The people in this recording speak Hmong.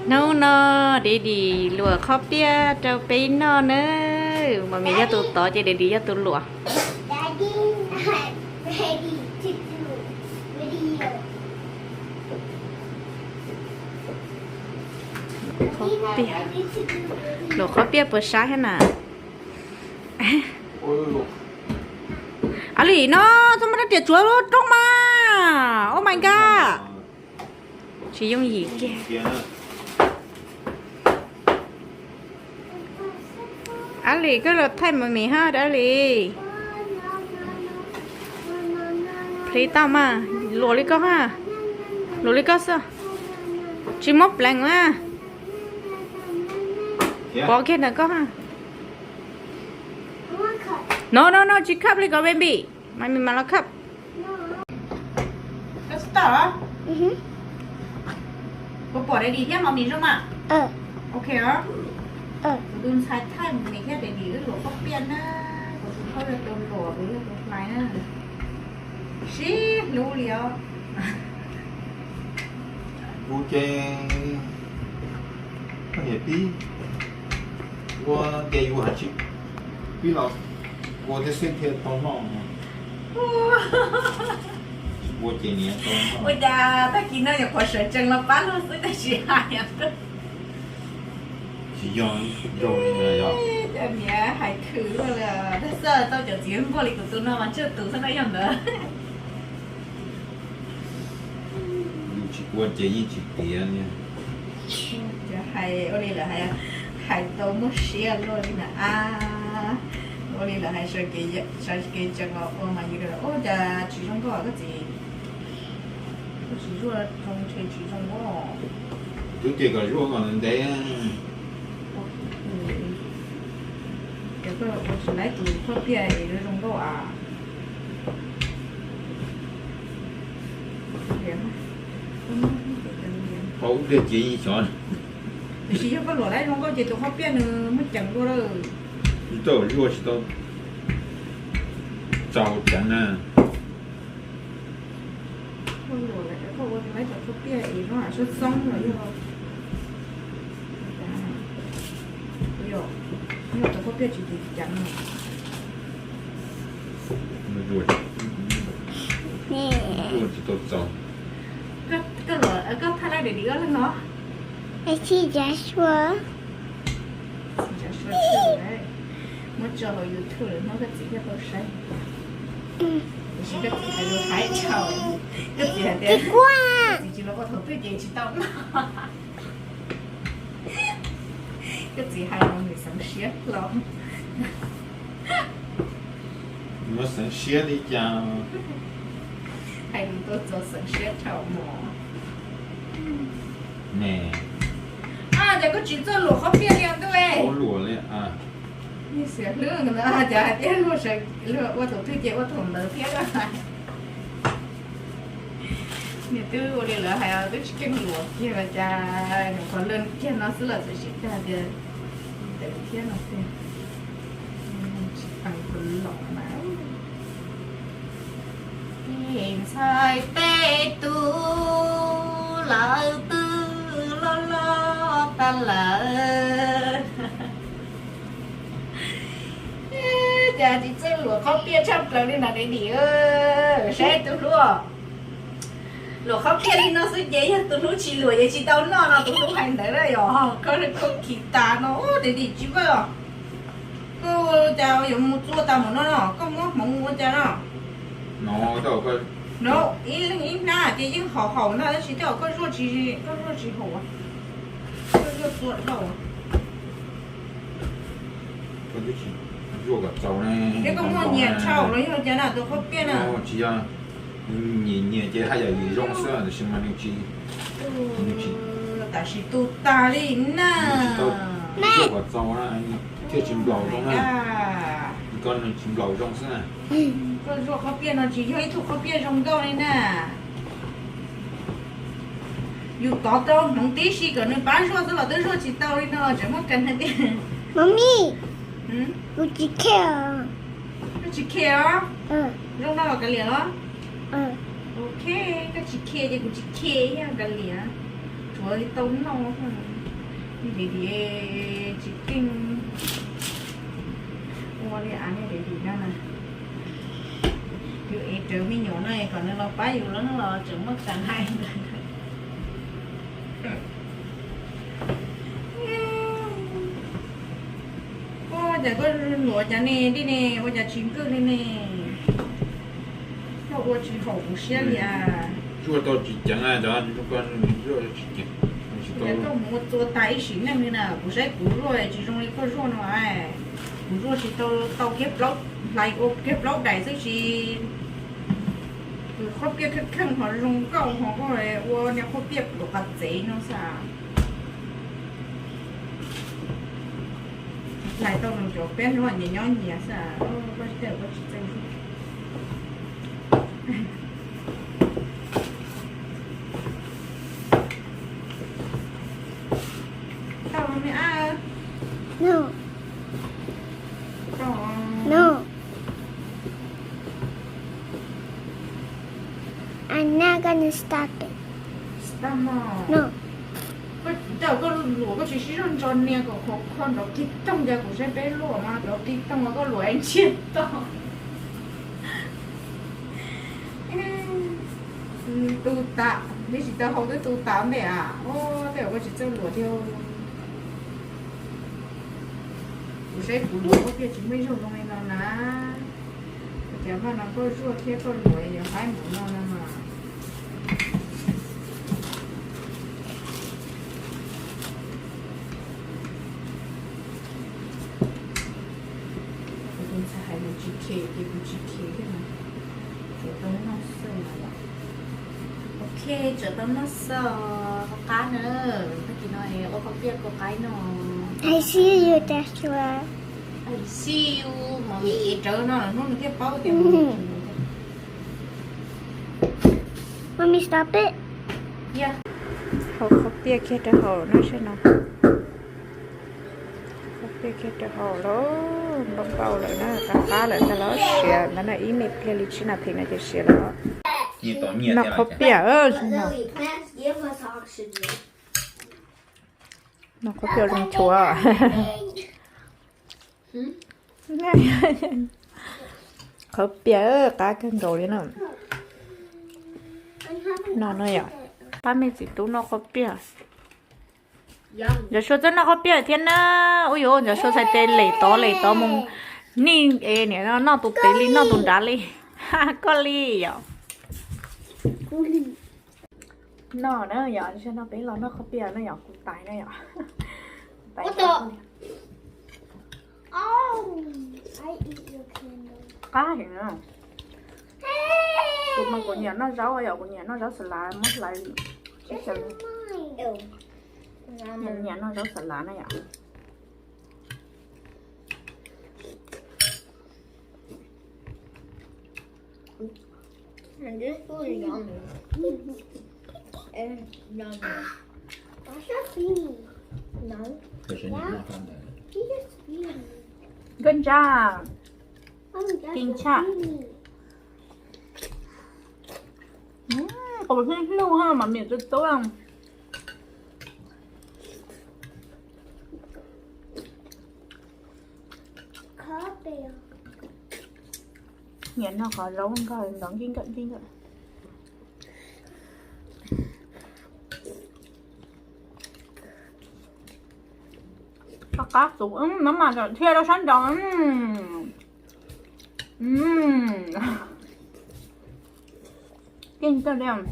Hnub no Daddy luam qhob piaj rau peb noj na. Mami yog tus tov ces Daddy yog tus luam. Qhob piaj. Luam qhob piaj puas sab thiab na? Ab Lis no, txhob muab rab riam tsuav roob mas. Oh my god. Tsis yooj yim kiag. Ab Lis, koj los thaij Mami hab Ab Lis. Plis tau mas, luam li koj hab. Luam li koj xwb. Tsis muab pleev na. Pov kiag ntawm koj hab. No no no, tsis khab li koj baby. Mami mas los khab. Koj tsis tau los? Puas pom Daddy thiab Mami zoo mas? Ok os. Kuv tus ntxhais thaij Mami thiab Daddy wb luam qhob piaj na. Kuv tus phauj yog tus luam, kuv yog tus hlais na. Sib hlub li os. Kuv ces koj niam pib ua ces yus hais tsis pib los ua thiab xwb thiaj tau noj. Ua ces niam tau noj. Ua cas tag kis no nyuam qhuav sawv tsees los pab luag xwb tab sis hais tsis yog zoo li yog. Cov niam hais khwv luaj li, tag xwb tau cov txiv nquag li kuv tus no mas tsawg tus xwb na yog ntawd. Yus tsis ua ces yeej tsis tiav li. Hais ua li lawm hais, hais tau muaj siab luaj li na a. Ua li lawm hais sawv kev tsees los ua mas yus ua cas tsis zoo nkauj koj txiv. Koj tsis zuaj zoo ntshe tsis zoo nkauj. Tus twb tias kom zuaj kom ntev. Ces koj ua tsis laib tus qhob piaj es zoo nkauj a. Qhov ub pliag ces yeej xyov. Tiam sis yog koj luam laib zoo nkauj ces tus qhob piaj nws muaj ceem dua lawm. Tsis tau zuaj tsis tau txaus ceev na. Koj ua laib cov qhob piaj es zoo hais sab xoob los yog, yog tus qhob piaj tsis ceev no. Zuaj tsis tau txaus. Koj thaj laj Daddy ob leeg no. Muab tso hauv YouTube lawm hnub koj txiv thiaj tau saib. Tiam sis koj txiv hais lus haib dhau. Koj txiv hais tias koj txiv tsis los ua thaum twg ces tsis tau noj. Koj txiv hais los nws xeev siab hlo. Muab xeev siab li cas? Hais lus tuaj txog xeev siab dhau mos. Ne, cas koj tsis txawj luam qhob piaj li ntuj? Luam li. Xiav hlwb ntawd cas hais tias luag ua thaum twg ces ua thaum ntawd thiab. Nws twb ua li lawv hais twb tsis keej luam kiag los cas nyuam qhuav lawj kiag no xwb los txawm sim tag tias ntawd thiab no tiag. Tsis pab kuv los mas. Ntxhais peb tug lawv twb loj loj tag lawm. Cas tsis txawj luam qhob piaj tshaj plaws li na Daddy, saib tus hlub. Luam qhob piaj li no xwb ces yog tus hlub tsis luam ces tsis tau noj no tus hlub hais ntawd na yom. Koj khib tas no Daddy tsis pab. Koj cas yuav mus txua tas mus no no, koj muab hmoov ua cas no? No, ib leeg ib hnab ces yeej haum haum ntag tab sis tej zaum koj zuaj tsis, koj zuaj tsis haum, koj zuaj txua dhau. Thiab koj muaj nyiam tshaj los yog cas na tus qhob piaj na? Tsis yog, nyiam nyiam ces haj yam vim zoo xwb tiam sis mas nws tsis, tam sis tu tag li na. Zuaj kom txaus na, thiaj tsis nplaum zoo na. Koj nws tsis nplaum zoo xwb na. Koj zuaj qhob piaj no tsis yog ib tug qhob piaj zoo nkauj li na. Yus tov tau hmoov tib si kom nws pab zuaj xwb los twb zuaj tsis tau li no los tseem muab kas hais tias. Mami, kuv tsis care. Koj tsis care os? Zoo no los kav liam los? Ok, koj tsis care ces kuv tsis care ib yam kav liam. Ua li tau noj, diam diam tsis keej, ua li av diam diam no na. Yus ev rawv me nyuam no kom nws los pab yus los no los tseem muaj kam hais ntawd. Ua cas koj luam cas ne, dej ne, ua cas tsis nkwj li ne? Koj ua tsis haum kuv siab li as. Zuaj tau tsis ceev, zuaj tsis ceev. Koj mus ua tua tag ib sim neej li na, kuv saib kuv zuaj tsis zoo li koj zuaj no. Kuv zuaj tsis tau, tau kiag plaub, hlais ua kiag plaub daim xwb tsis, qhuav piaj kheej kheej ho zoo nkauj ho koj ua niag qhuav piaj luam qas txev no xwb. Hlais tau nws cov peb hnub nyias nyob nyias xwb, koj tsis txawj zuaj. Tau me ab. No. Tau. No. I'm not gonna stop it. Stop no. No. Koj, koj luam koj tsis sib zog ntso nias kom qhov kho nrov kig toog, cas kuv saib peb luam mas nrov kig toog mas koj luam ntsiag to. Tu tas, neb tsis tau hau twb tu tas ntej a. Ua tej koj tsis txawj luam thiab. Kuv saib kuv luam koj thiaj tsis muaj ib zaug zoo li no na. Ua cas vaj no koj zuaj thiab koj luam yuav qaib mus no na mas. Kuv tus ntxhais hais nws tsis khes ces kuv tsis khes thiab no. Tsam tau noj xwb no yom. Ok, tsam tau noj xwb os, qab na. Tag kis no ua khaub piaj kua qaib no. I see you, Joshua. I see you, Mommy ev rawv no lawm hnub nws thiaj paub tias. Mommy, stop it. Hau khaub piaj kiag rau hauv no seb no. Khaub piaj kiag rau hauv lawm, npau npau lawm na, qab qab lawm, tag los siav ntawd na, ib me pliag li tsib nas this no ces siav lawm. Noj khaub piaj. Noj khaub piaj zoo chuav. Khaub piaj qab kawg nkaus li no. No no yom, pab me txiv tub noj khaub piaj. Ntxawm Sua txawj noj khaub piaj thiab na. Ub yuav, Ntxawm Sua txhais tes lem tod lem tod mus, nij es niam no noj tus pem li noj tus nrad li. Koj li yom. Noj na yom, no peb los noj khaub piaj no yom, kuv tais na yom. Tais qab heev na. Kuv mas kuv nyiam noj zaub yom, kuv nyiam noj zaub xas lav muab hlais. Nyiam noj zaub xas lav na yom. Nkauj Ntsab, Kis Ntsab. Qus hlub hlub ha, mas miam tub tub. Nyiam noj qhov zaub nkauj ntov nkij nkawm nkij nkawm. Qab qab tus no mas thiaj rau sab nraud. Keej kawg li.